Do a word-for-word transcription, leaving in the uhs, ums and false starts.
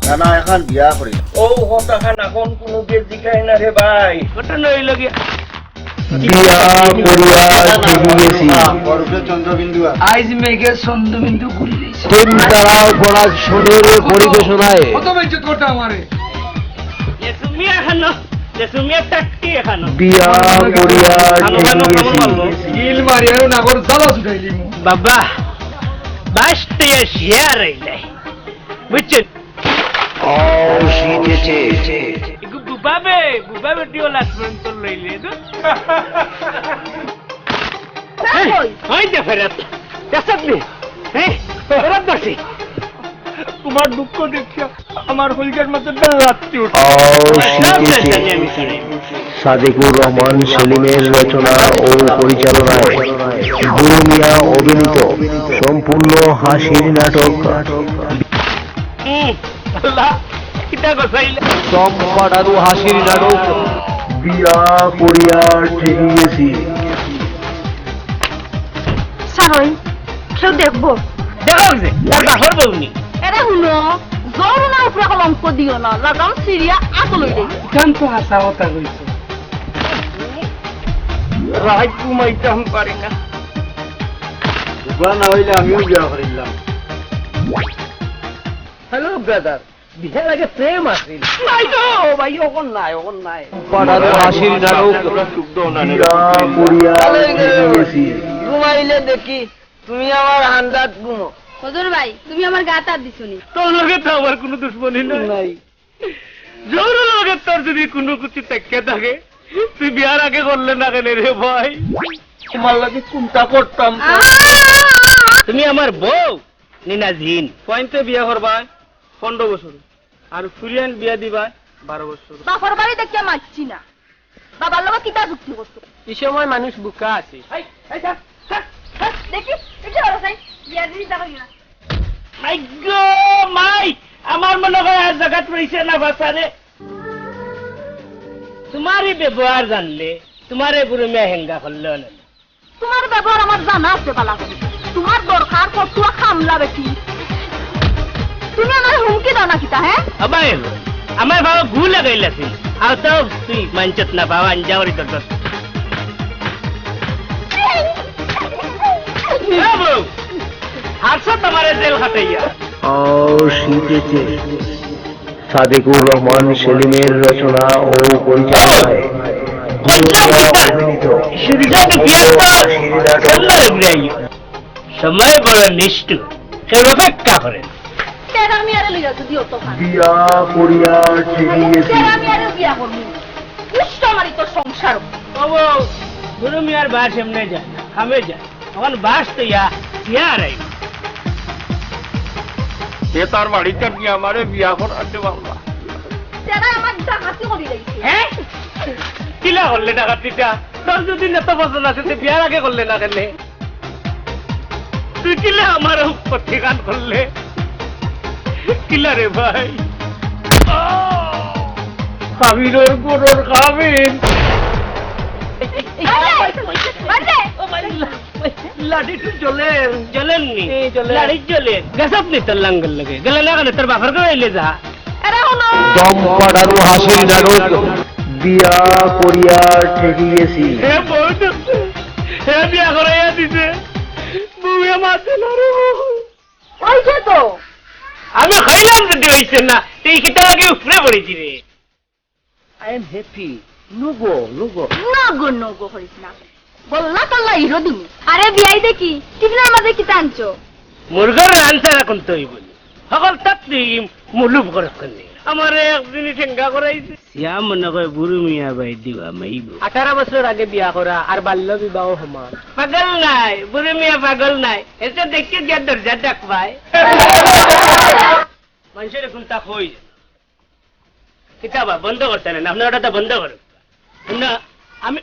না, না, এখন বিয়া করি না। ও কথা খান এখন কোনো কে জিগায় না রে ভাই। ঘটনা হইল কি, বিয়া করিয়া ঠেকি গেছি। বরফে চন্দ্রবিন্দু আর। আইজ মেঘে চন্দ্রবিন্দু ঘুরি দিছে। তিন তারা পড়া সুরের পরিবেশনায়। কত বেজ্জত করতে আমারে। লেসুমিয়া খানো, লেসুমিয়া টাট্টি খানো। বিয়া করিয়া ঠেকি গেছি। গিল মারিয়ারও নাগর জ্বালা ছুটাইলিমু। বাবা, বাঁচতে শিয়ার হইলে। বুঝছেন? অশীতেছে। এগু বুবাবে, বুবাবে টিও লাসমেন্ট তো লইলে, দু। এই, ওই দে ফেরত। পেছাত নি। এই, ফেরত দছি। তোমার দুঃখ দেখিয়া আমার হলকের মধ্যে বেল লাগতে উঠে। অশীতেছে। সাদেকুর রহমান সেলিমের রচনা ও পরিচালনায় বুরু মিয়া অভিনীত সম্পূর্ণ হাসির নাটক। হুম, আল্লাহ, কিতা গছাইলা? চম্পাটারু হাসির নাটক। বিয়া করিয়া ঠেকি গেছি। সারই, কেউ দেখবো? দেখো যে, তার বাপর বউ নি। এরে হুনো, জোর না উপরে কলঙ্ক দিও না, লাগাম সিরিয়া আত লই দেই। ইখান তো হাছা কথা কইছো। রাইত ঘুমাইতাম পারি না। বুবা না হইলে আমিও বিয়া করিলাম। হ্যালো ব্রাদার, বিয়ার আগে প্রেম আছিল। নাই তো ভাই, অখন নাই, অখন নাই। পাড়ার হাসির নাটক। বিয়া করিয়া ঠেকি গেছি। ঘুমাইলে দেখি তুমি আমার হান্দাত ঘুমো। হুজুর ভাই, তুমি আমার গাত আত দিছো নি? তোর লগে তো আমার কোনো দুশমনি নাই। নাই। জহুরুল লগে তোর যদি কোনো কিছু টেক্কা থাকে, তুই বিয়ার আগে করলে না কেনে রে ভাই? তোমার লগে কোনটা করতাম? তুমি আমার বউ নি না জিন? পয়েন্টে বিয়া করবায় পনেরো বছর, আর ফুরিয়ান বিয়া দিবায় বারো বছর। বাপর বাড়ি দেখিয়া মাতছি না, বাবার লগে কিতা যুক্তি করছো? ই সময় মানুষ বুকা আছে। এই, এই, থাক, থাক, থাক। দেখি, দেখি, ওরা চাই, বিয়া দিবি, যাবো না। মাই গো, মাই, আমার মনে হয় আর জাগাত রইছে না বাঁচারে। তোমারই ব্যবহার জানলে, তোমারে বুরু মিয়া হেঙ্গা করলেও না। তোমার ব্যবহার আমার জানা আছে বালা করি। তোমার দরকার ফটুয়া কামলা বেটি। তুমি আমার হুমকি দাও না কিতা, হ্যাঁ? আবাই, আমার বাবা গু লাগাইল আছিল। আও তো তুই মানছত না বাবা, আঞ্জা করি তোর দোষ। এ বউ, হারছো তোমারে জেল খাটাইয়া। অশীতেছে। সাদেকুর রহমান সেলিমের রচনা ও পরিচালনায় দুর্গা অভিনীত সিরিজটা তো বিয়ার পর সুন্দর অভিনয়। সময় বড় নিষ্ঠুর, কেউ অপেক্ষা করে না। তেরা মিয়ারে লইয়া যদি অত খান। বিয়া করিয়া ঠেকি গেছি। তেরা মিয়ারে বিয়া করবি। দুষ্ট আমারই তো সংসার। বাবু, বুরু মিয়ার বাস এমনে যায় না, খামে যায়। অখন বাস তো ইয়া, ইয়া আর আইব। সে তার বাড়িতে নিয়ে আমারে বিয়া করাতে পারবা। তারা আমার ডাকাতি করি লাইছে। হ্যাঁ? কিলা করলে ডাকাতিটা? তোর যদি নেতা পছন্দ আছে, তুই বিয়ার আগে করলে না কেনে? তুই কিলা আমার প্রতিকার করলে? কিলা রে ভাই? কাবিরর গরুর কাবির। লাঠি তো জ্বলের। জ্বলের নি? এ, জ্বলের। লাঠি জ্বলের। গেছত নি তোর লাঙ্গল লগে? গেলে না কেনে? তোর বাপর ঘরে আইলে যা। এরা হলো দম পাড়ারু হাসির নাটক। বিয়া করিয়া ঠেকি গেছি। হে বউ দেখছে। হে বিয়া করাইয়া দিছে। বউয়ে মাতে না রে বউ। ওই যে তো। আমি খাইলাম যদি হইছে না, তুই কিতা লাগি উপরে পড়েছি রে? I am happy. নুগো, নুগো। নুগো, নুগো করিস না। বললা তল্লা হিরো দিমু। আরে বিয়াই দেখি, টিফিনের মাঝে কিতা আনছো? মুরগর রান ছাড়া কুন্তা অইবো নি। হকল তাত তুই মুলুম করস কেনে। আমারে একদিনই ঠেঙ্গা করাইছে। সিয়া মনে কয় বুরু মিয়া বাই দিবা মাইবো। আঠারো বছর আগে বিয়া করা আর বাল্য বিবাহ সমান। পাগল নায়, বুরু মিয়া পাগল নায়। এসে দেখতে গিয়া দরজা ডাক পায়। মানুষের এখন তা কই। কিতা বা বন্ধ করতে না, আপনার ওটা তো বন্ধ করো। না, আমি